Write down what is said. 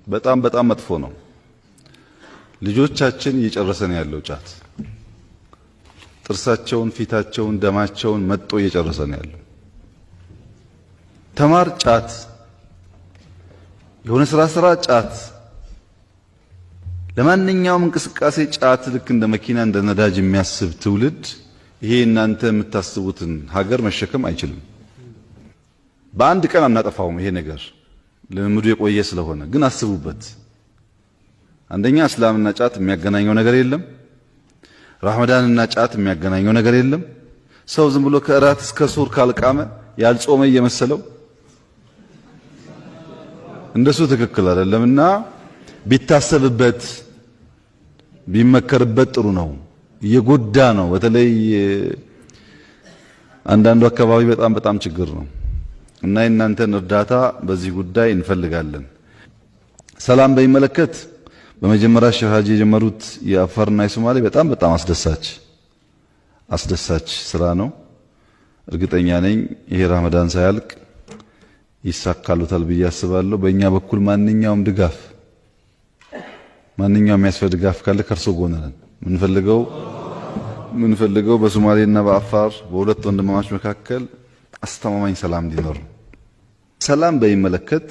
በጣም በጣም መጥፎ ነው። ልጆቻችን እየጨረሰ ነው ያለው ጫት። ጥርሳቸውን፣ ፊታቸውን፣ ደማቸውን መጦ እየጨረሰ ነው ያለው። ተማር ጫት፣ የሆነ ስራ ስራ ጫት፣ ለማንኛውም እንቅስቃሴ ጫት፣ ልክ እንደ መኪና እንደ ነዳጅ የሚያስብ ትውልድ ይሄ እናንተ የምታስቡትን ሀገር መሸከም አይችልም። በአንድ ቀን አናጠፋውም። ይሄ ነገር ልምምዱ የቆየ ስለሆነ ግን አስቡበት። አንደኛ እስላምና ጫት የሚያገናኘው ነገር የለም። ረመዳንና ጫት የሚያገናኘው ነገር የለም። ሰው ዝም ብሎ ከእራት እስከ ሱር ካልቃመ ያልጾመ እየመሰለው እንደሱ ትክክል አይደለምና ቢታሰብበት ቢመከርበት ጥሩ ነው። እየጎዳ ነው። በተለይ አንዳንዱ አካባቢ በጣም በጣም ችግር ነው እና የእናንተን እርዳታ በዚህ ጉዳይ እንፈልጋለን። ሰላም በሚመለከት በመጀመሪያ ሼህ ሀጂ የጀመሩት የአፋርና የሶማሌ በጣም በጣም አስደሳች አስደሳች ስራ ነው። እርግጠኛ ነኝ ይሄ ረመዳን ሳያልቅ ይሳካሉታል ብዬ አስባለሁ። በእኛ በኩል ማንኛውም ድጋፍ ማንኛውም የሚያስፈልግ ድጋፍ ካለ ከእርሶ ጎን ነን። ምንፈልገው በሶማሌና በአፋር በሁለት ወንድማማች መካከል አስተማማኝ ሰላም እንዲኖር ነው። ሰላም በሚመለከት